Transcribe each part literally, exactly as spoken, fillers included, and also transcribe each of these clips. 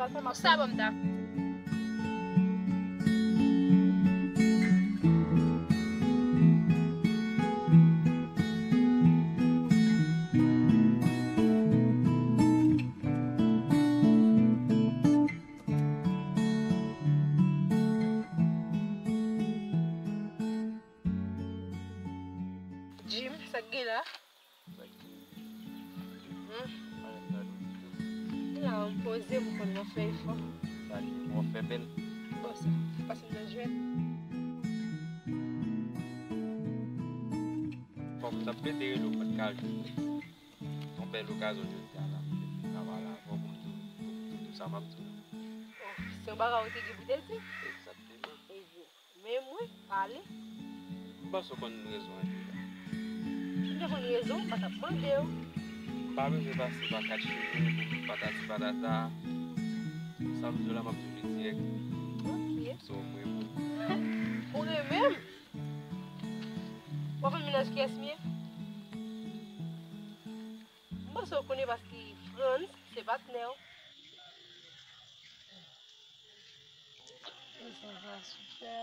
Sa bon, m ta. Jim, sa k gen la? Hmm. M la, m poze m konn w ap fè efò. Sa ki w ap fè bèl. Bon sa, pase m nan jwèt. Fòk m t ap rete rele w, pa t ka jwenn. Yon bèl okazyon jodi a la, pou m vin travay la avè w, pou m di w, pou m di w sa m ap di w la. Oh, se yon bagay ou te gen pou te di? Egzakteman. Ebyen, men mwen, pale. M panse w konn rezon an deja. Si m te konn rezon, m pa t ap mande w. M pa bezwen pase pa kat cheve pou patati patata. Sa m di w la, m ap di w li dirèk. Ok. Se w m renmen. Ou renmen m? W ap konn mennaj kiyès m ye? M panse w konnen paske Frantz se patnè w. Sa va, sipè.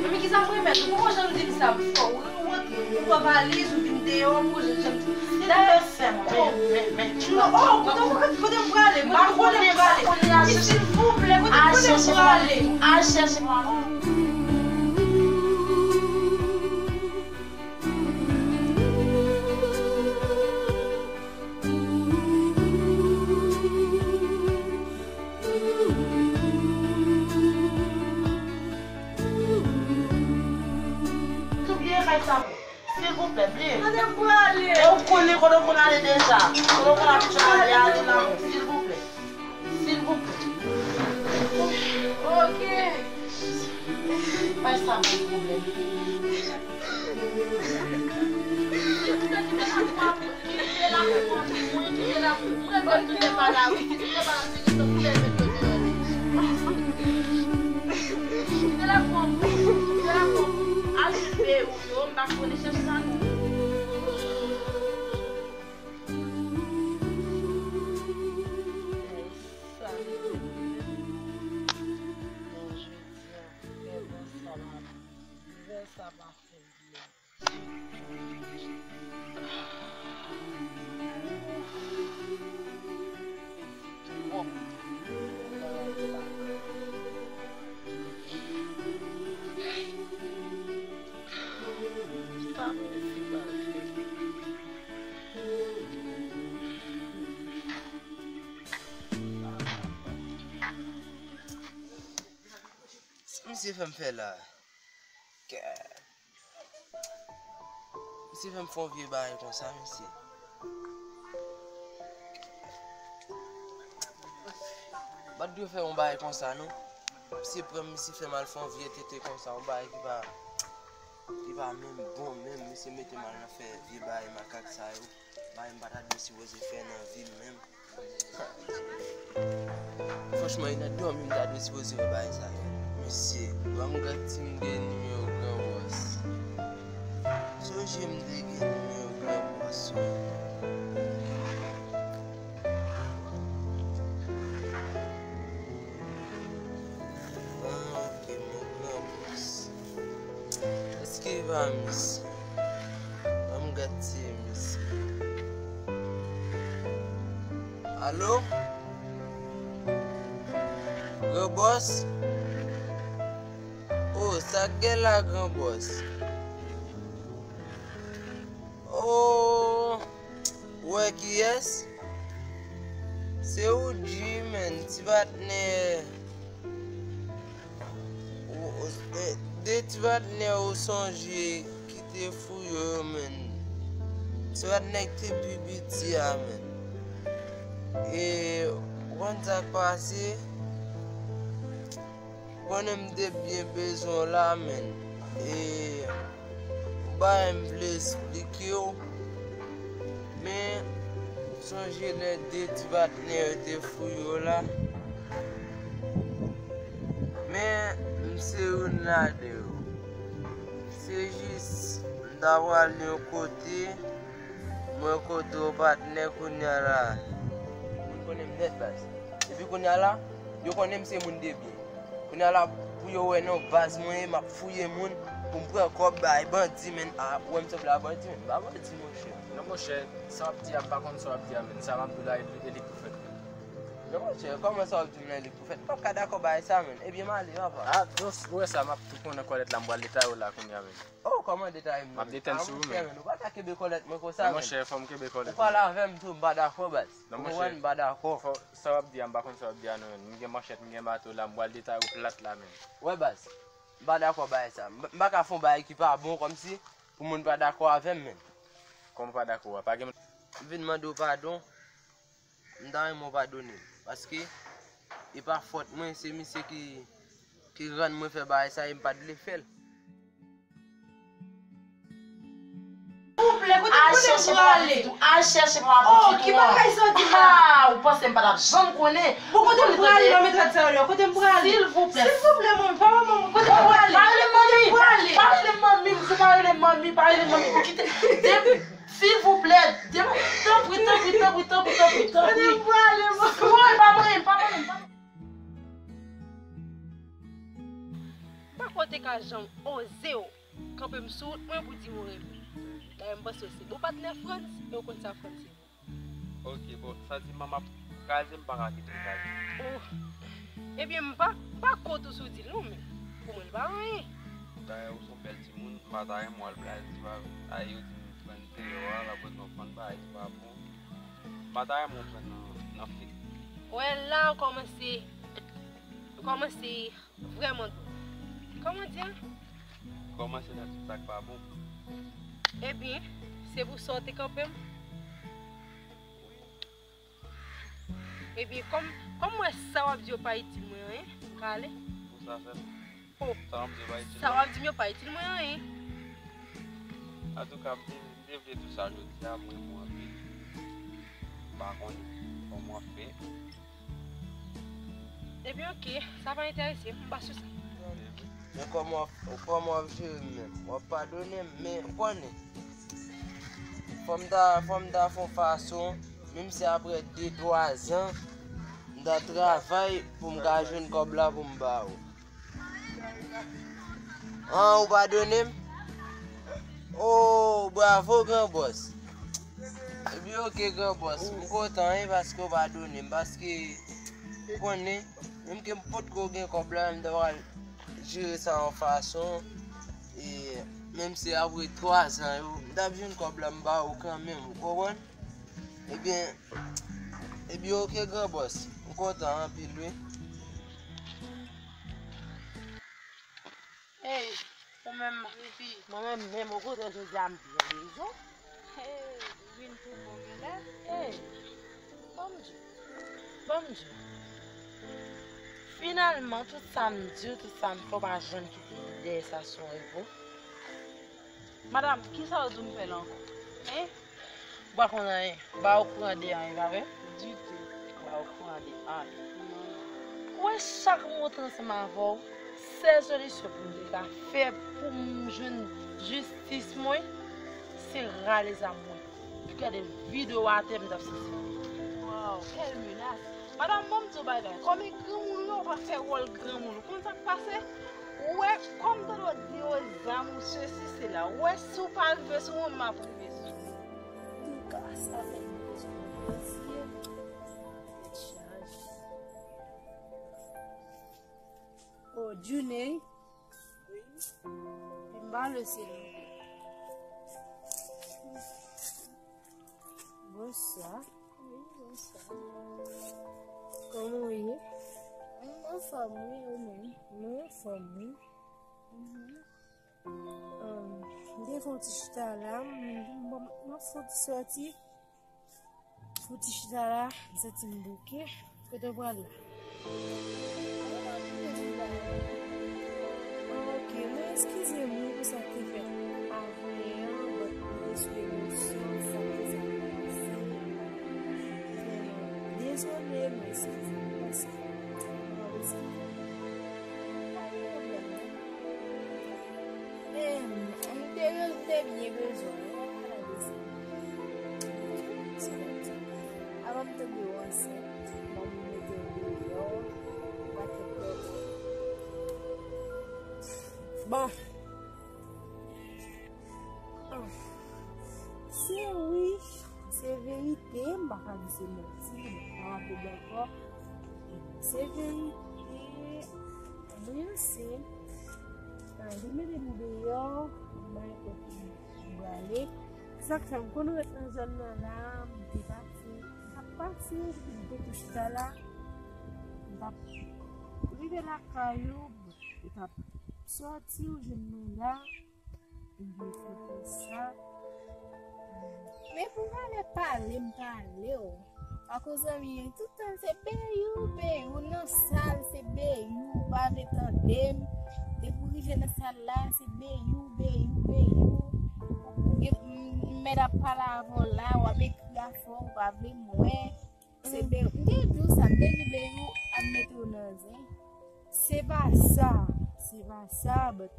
Men kisa m remèt ou? Poko janm di m sa, m fè w ri, ou rantre, ou pran valiz, ou vin deyò, poko janm di m. Silvouplè, sè m, men, men, men, tu non, oh, kote m, kote m prale? Kote, kote m prale? Silvouplè, kote, kote m prale? Al chèche manman. Tou byen kay sa. Silvouplè, bliye. Kote m prale? E ou konnen kote w konn ale deja. Kote w konn abitye ale, ale nan men, silvouplè. Silvouplè. Ok. Bay sa pou pwoblèm. Kite la pou mwen, kite la pou mwen, kite la pou mwen, kite la pou mwen. Kite la pou mwen, kite la pou mwen. Al jwe. Yo, m pa konnen chèf sa non. Sa li te di. Bon, jodi a, vè sa pa, vè sa pa fè byen. Twòp. Sa mesi pase. Sa misye fè m fè la? Kè. Misye fè m fè yon vye bagay konsa, mesye. M pa t dwe fè yon bagay konsa, non. Misye pran m, misye fè m al fè yon vye tete konsa, yon bagay ki pa, ki pa menm bon menm. Misye mete m al nan fè vye bagay makak sa yo. Bagay m pa ta dwe sipoze fè nan vi m menm. Franchman, e nan dòmi m ta dwe sipoze wè bagay sa yo. Mesye, ban m gad si m gen nimewo Gran Bòs. Sonje m te gen nimewo Gran Bòs, wi. Ah, ok, mon Gran Bòs. Èske e pa misye? Ban m gad si e misye. Alo? Gran Bòs? Oh, sa k gen la, Gran Bòs? Oh, ou wè kiyès? Se ou, G, menn, ti patnè. Ou, ou, de, de ti patnè ou sonje ki te fou yo, yo, menn. Ti patnè ki te pi piti a, menn. E, ou konn sa k pase? Ou konnen m te byen bezwen w la, menn. E, ou pa wè m vle esplike w. Men, sonje lè de ti patnè yo te fou yo la. M se youn ladan yo. Se jis, m ta pral yon kote, mwen kote yon patnè kounye a la. Moun konnen m nèt baz. Epi kounye a la, yo konnen m se moun de byen. Kounye a la, pou yo wè non baz mwen ye, m ap fouye moun pou m pran kòb bay bandi, men a, wè m sanble a bandi, men m pa bandi, monchè. Non, monchè, sa w ap di a, m pa konn sa w ap di a, men sa m ap di w la, e, e li k pou fèt, men. Non, monchè, kòman sa w ap di m la, e li k pou fèt? M p ap ka dakò bagay sa, men. Ebyen, m ale, papa. A, non, ou wè sa, m ap tou pran nan kòlèt la, m pral detaye w la kounye a, men. Oh, kòman detaye m nan? M ap detann sou ou, men. Monchè, men, ou pa ka kenbe kòlèt mwen konsa, men. Non, monchè, fò m kenbe kòlèt mwen. Ou pale avè m tou, m pa dakò, baz. Non, monchè. Ou konprann, m pa dakò. Fò, sa w ap di a, m pa konn sa w ap di a, non, men. M gen manchèt, m gen mato la, m pral detaye w plat la, men. Wè, baz. M pa dakò bagay sa. M, m pa ka fè yon bagay ki pa bon kòmsi pou moun pa dakò avè m, men. Kòman pa dakò a? Pa gen. M vin mande w padon. M ta renmen w padone m. Paske e pa fòt mwen, se misye ki, ki rann mwen fè bagay sa e m pa t vle fè l. Al chèche papa pitit ou, al chèche papa pitit ou. Oh, ki bagay sa w di la? Ah, ou panse m pa t ap janm konnen? Bon, kote m prale nan metrèt sa yo la? Kote m prale? Silvouplè. Silvouplè, manmi, papa, manmi, kote m prale? Pa rele manmi, pa rele manmi, m di pa rele manmi, pa rele manmi. Kite, depi, silvouplè, depi, tanpri, tanpri, tanpri, tanpri, tanpri, tanpri. Kote m prale, manmi? Woy, pa manyen m, pa manyen m, pa manyen m. M pa kwè w te ka janm oze w kanpe m sou wout mwen pou di m ou renmen m. Dayè, m panse w se bon patnè Frantz, e w konn sa Frantz ye. Ok, bon, santiman m ap kraze, m pa ka kite w kraze. Oh. Ebyen, m pa, m pa kont ou si w di l non, men pou mwen, l pa anyen. Dayè, ou se yon bèl timoun, m pa ta renmen w al blaze, se pa vre. Ay, yo di m pran deyò a, l ap wè m pran bagay ki pa bon. M pa ta renmen w pran nan, nan fake. Wè la, w kòmanse, w kòmanse vrèman dwòl. Kòman di a? Kòmanse nan tout sa k pa bon. Ebyen, se pou sa w te kanpe m? Ebyen, kòm, kòm m wè sa w ap di yo pa itil mwen anyen, m ka ale? Pou sa fè m. Oh, sa w ap di yo pa itil mwen anyen. Antouka, m te, m te vle di w sa jodi a, m renmen w anpil. M pa konnen kòman w ap fè. Ebyen, ok, sa pa enterese m, m pa sou sa. Men kòman w ap, kòman w ap jere m menm? W ap padone m, men ou konnen. Fò m ta, fò m ta fè yon fason, menm si apre de, twa zan, m ta travay pou m ka jwenn kòb la pou m ba ou. An, ou padone m? Oh, bravo, gran bòs. Ebyen, ok, gran bòs. M kontan, wi, paske w padone m, paske ou konnen, menm ke m potko gen kòb la, m ta pral jere sa yon fason, e menm si apre twa zan yo, m t ap jwenn kòb la, m ba ou kanmenm, ou konprann? Ebyen, ebyen, ok, gran bòs. M kontan anpil, wi. Ey, ou menm, mwen menm, menm, okontrè, jodi a m byen bezwen. Hey, ou vin pou bon genlè. Ey, ban m di w, ban m di w. Finalman, tout sa m di w, tout sa m fè, w pa janm kite dèyè sa sou yon repo. Madanm, kisa w di w m fè la ankò? Hein? Ou pa konn anyen. Ou pa okouran de anyen, pa vre? Ditou. Ou pa okouran de anyen. Non. Ou wè, chak m rete ansanm avè w, sèl solisyon pou m te ka fè pou m jwenn jistis mwen, se rale zam mwen. Pou gade videyo atè m t ap sezi. Waw, quelle menace! Madanm, ban m di w bagay. Kòm e granmoun ou ye, ou pa fè wòl granmoun. Ou konn sa k pase? Ou wè, kòm tande w di yo zam ou sesi, sela. Ou wè, si w pa rive sou mwen, m ap rive sou ou. Antouka, sa fè m bezwen plezi. Tèt chaje. Oh, Djouney. Wi. Vin pale, silvouplè. Bonswa. Wi, bonswa. Kòman w ye? M anfòm, wi, ou menm? Mwen anfòm, wi. Mhm. Ahn, m te fè yon ti chita la, m, m, m ap fè yon ti sòti. Fouti chita la, m santi m bouke. Kote w pral la? Ah, ok, mwen eskize m wi pou sa k te fèt avè an, but mwen sou emosyon, sa k fè sa k pase. Vrèman, dezole, mwen eskize m paske mwen eskize m. Te byen bezwen, ala de sa. Avan m tonbe w ansent, ban m mete w deyò, ou pa t pèdi. Bon. Se wi, se verite, m pa ka di se manti, m pa raple ankò. Se verite, mwen ansent. Li mete m deyò, m pa kote m prale. Se sa k fè m konn ret nan zòn nan la, m te pati, m t ap pase, m te tou chita la, m t ap rive lakay ou, ou t ap sòti, ou jwenn mwen la. Ebyen, se pou sa. Men pou valè pale, m pale w. Pako zanmi, tout tan se beyou, beyou, nan sal, se beyou, ou pa vle tande m. Depi w rive nan sal la, se beyou, beyou, beyou. Ou gen, m, m mèt ap pale avè w la, w ap ekri afè w, ou pa vle m wè. Se beyou. M te di w sa, m te di beyou ap mete w nan zen. Se pa sa, se pa sa, but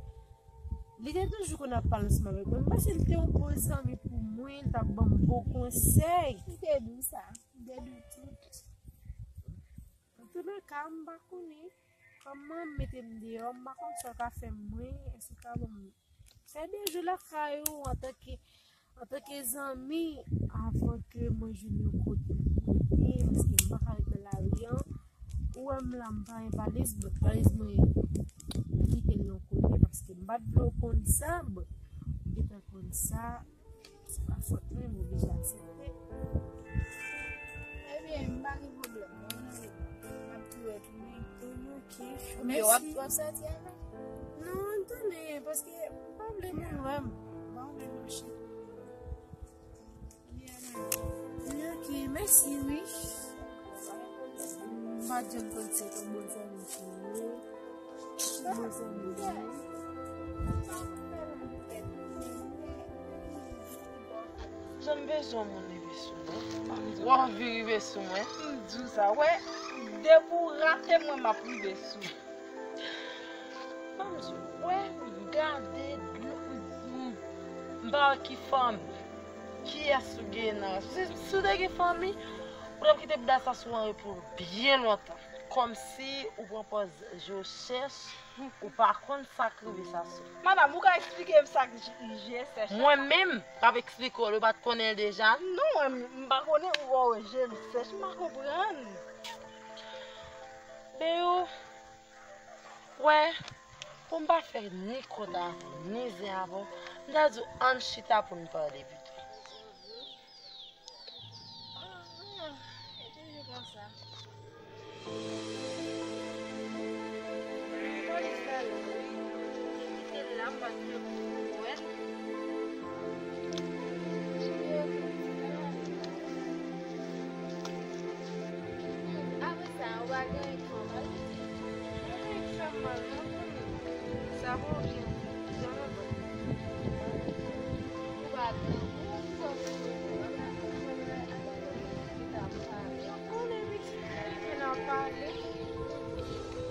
li te toujou konn ap pale ansanm avèk mwen. M panse li te yon bon zanmi pou mwen, li t ap ban m bon konsèy. M te di w sa, m te di w tout. Antoulèka, m pa konnen kòman m mete m deyò, m pa konn sa w ka fè mwen, èske w ka ban m fè de jou lakay ou antanke, antanke zanmi, avan ke mwen jwenn yon kote pou m rete, paske m pa ka ret nan lari an. Ou wè m la, m pa gen valiz, but valiz mwen, m kite l yon kote, paske m pa t vle w konn sa, but ou gentan konn sa, se pa fòt mwen, m oblije aksepte. Ebyen, m pa gen pwoblèm, non, non, non. M ap tou retounen. Ok, mèsi. Oubyen w ap, w ap sòti avè m? Non, ann tounen, paske m pa vle moun wè m. M pa vle mache. Ok, mèsi, wi. M pa t janm panse ke w bon zanmi pou mwen. Bon zanmi, wi. Jan m bezwen moun rive sou mwen. M twò anvi rive sou mwen. M di w sa, wè, depi w rate mwen, m ap rive sou ou. Ban m di w, wè, gade, m pa wè ki fanmi, kiyès ou gen nan. Si, si w te gen fanmi, ou t ap kite bouda sa sou anyen pou byen lontan. Kòmsi ou pran pòz je w chèch, ou pa konn sa k rive sa sou. Madanm, ou ka eksplike m sa k je, je sèch la? Mwen menm, k ap eksplike w, ou pa t konnen l deja? Non, mwen, m pa konnen, ou wè je m sèch, m pa konprann. Beyou, wè, pou m pa fè ni kòd avè w, ni zen avè w, m ta di w ann chita pou n pale pito. Ah, e toujou konsa. Polis la la, wi. Kite l la, m pa t vle pou w wè l. Apre sa, ou pa gen anyen k fè w mal? Mwen gen anyen k fè m mal, non, konnen. Sa bon, ok. Jan mwen bon. Ou pa grangou, ou pa grangou. Ou konnen pitit, nou rive nan pale.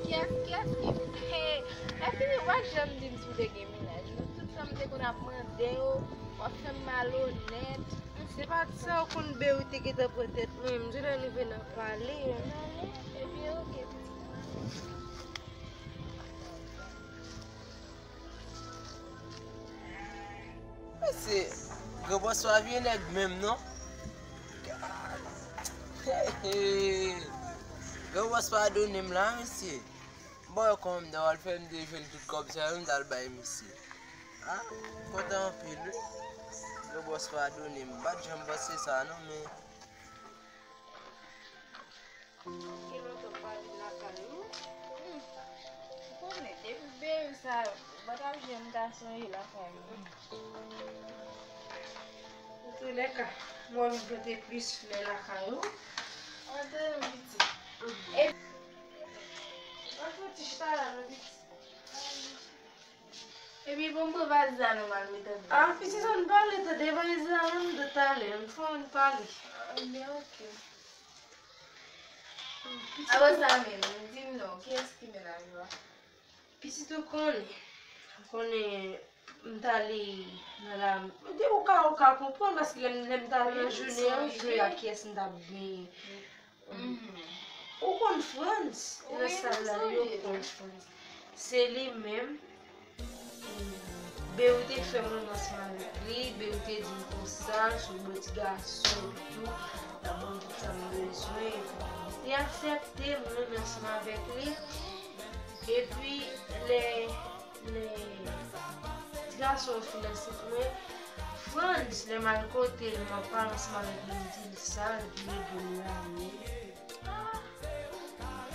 Kiyès, kiyès ki, hey, lèfini, ou pa t janm di m si w te gen mennaj, non. Tout sa m te konn ap mande w, w ap fè m malonèt. Se pa t sa, ou konn Beyou te gentan pran tèt mwen, m di lè n rive nan pale. Ebyen, ok, pitit. Mesye, Gran Bòs pa vye nèg menm, non. Gran Bòs padone m la, mesye. M pa wè kòman m ta pral fè m te jwenn tout kòb sa yo, m t al bay misye. Ah, m kontan anpil, wi. Gran Bòs padone m. M pa t janm panse sa, non, men Gen lontan m pa vin lakay ou. Hmm. Ou konnen, depi bebe sa, ou pa t ap janm ka sonje lakay mwen. Antoulèka, mwen vin pote plis flè lakay ou. Antre non, pitit. E, antre, ti chita la non, pitit. Epi bon, pran valiz la, nou pral mete anndan. Ah, pitit, ann pale, tande, valiz la menm de talè, ann fè, ann pale. Ah, men ok. Apre sa menm, di m non, kiyès ki mennaj ou a? Pitit, ou konnen, ou konnen, M t ale nan la, de ou ka, ou ka konprann, paske lè m, lè m t ale nan jounen an, jwe ak kiyès m t ap genyen. Ou konn Frantz? Nan sal la, yo konn Frantz. Se li menm. Beyou te fè mwen ansanm avèk li, Beyou te di m konsa, sou bò ti gason epi tou, l ap ban m tout sa m bezwen, epi m te aksepte, mwen menm ansanm avèk li. Epi, lè, lè ti gason an fin ansent mwen, Frantz, lè m al kote l, m ap pale ansanm avèk li, m di l sa, l vin ede m lame. Ah,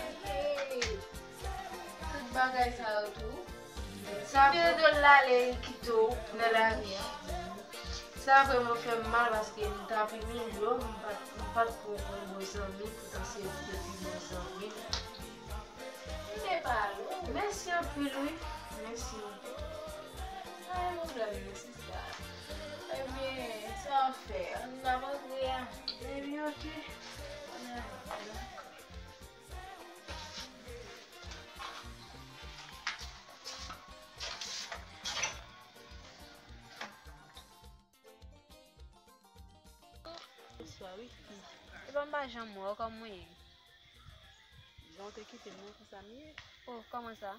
ok. Tout bagay sa yo tou. Sa vre. Yo do l ale, li kite w nan lari a. Sa vrèman fè m mal paske m t ap imilye w, m pa t, m pa t pran w kòm bon zanmi, poutan se ou ki te pi bon zanmi m. M te pale w. Mèsi anpil, wi. Mèsi. Pa gen pwoblèm, non, sista. Ebyen, sa w ap fè? Ann ap antre a. Ebyen, ok. Ann ale, dakò. Bonswa, wi. Epa m pa janm wè w, kòman w ye? Jan w te kite m nan, konsa m ye. Oh, kòman sa?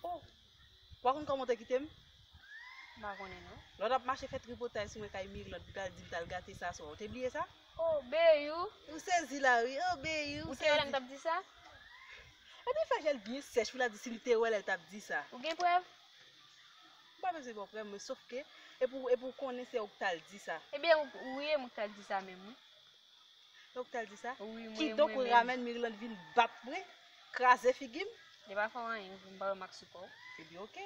Oh, w pa konn kòman w te kite m? M pa konnen non. Lè w t ap mache fè tripotay sou mwen kay Mirlande, pou t al di m t al gate Sasou, w te bliye sa? Oh, Beyou. Ou sezi la, wi. Oh, Beyou, ou te wè lè m t ap di sa? Epi fè jèl byen sèch, pou l ap di si m te wè lè l t ap di sa. Ou gen prèv? M pa bezwen ba w prèv, men sòf ke, epi w, epi w konnen se ou k t al di sa. Ebyen, ou, ou ye m ou k t al di sa menm, wi. Donk, ou t al di sa? Wi, mwen, kidonk, mwen ou menm. Ramèn Mirlande vin bat mwen, kraze figi m. Li pa fè w anyen, m pa wè mak sou kò w. Ebyen, ok.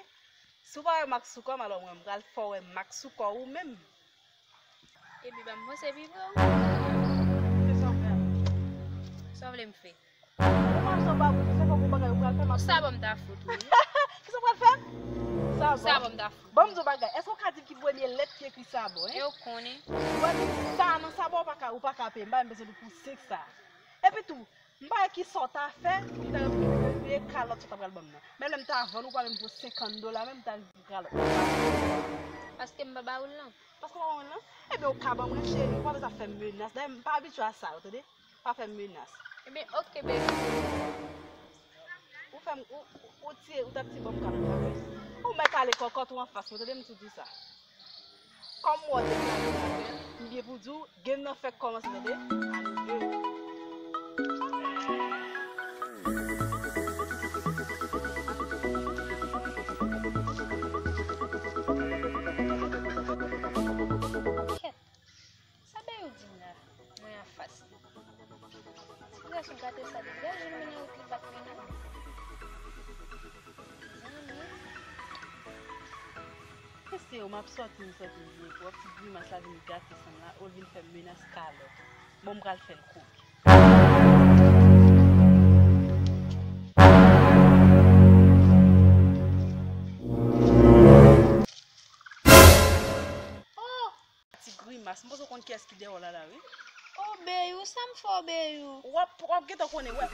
Si w pa wè mak sou kò m, alò mwen, m pral fè w wè mak sou kò w ou menm. Ebyen, ban m panse pi vre, wi. Kisa w fè? Sa w vle m fè? Ou pa janm ba mwen, se fòk ou bagay, ou pral fè m ap. Sa ban m ta fout, wi. Kisa w pral fè? Sa ban. Sa ban m ta fout. Ban m di w bagay, èske w ka di m ki premye lèt ki ekri sa bò, en? E w konnen. Ou wè, sa nan sa bò, ou pa ka, ou pa ka peye, m pa menm bezwen pou senk sa. Epi tou, m pa wè kisa w ta fè, ki ta, ki ta, ki kalòt sa w ta pral ban m nan. Men lè m ta vann ou, ou pa menm pou senkant dola, menm m ta vin pou kalòt. Paske m pa ba ou l lan. Paske w pa ba mwen l lan? Ebyen, ou ka ban mwen l, cheri, ou pa bezwen ap fè m menas. Dayè, m pa abitye a sa, ou tande? Pa fè m menas. Ebyen, ok, baby. Ou fè m, ou, ou, ou tiye, ou t ap tiye ban m kalòt la, wi. Ou mèt ale kòkòt ou anfas mwen, tande m tou di w sa. Kòm w te klare avè m, m byen pou di w, game nan fèk kòmanse, tande? A nou de. Kèt. Sa Beyou di m la, mwen anfas li. Ti gason gate sa, degaje m nan wout li, bat mwen nan. Zanmi. Mesye yo, m ap sòti, m sòti byen twòp. Ti grimas la vin gate san m la, ou vin fè m menas kalòt. Bon, m pral fè l koke. Oh! Ti grimas, m panse w konn kiyès ki dèyè w la, la, wi. Oh, Beyou, sa m fè w, Beyou? W ap, w ap gentan konnen, wè.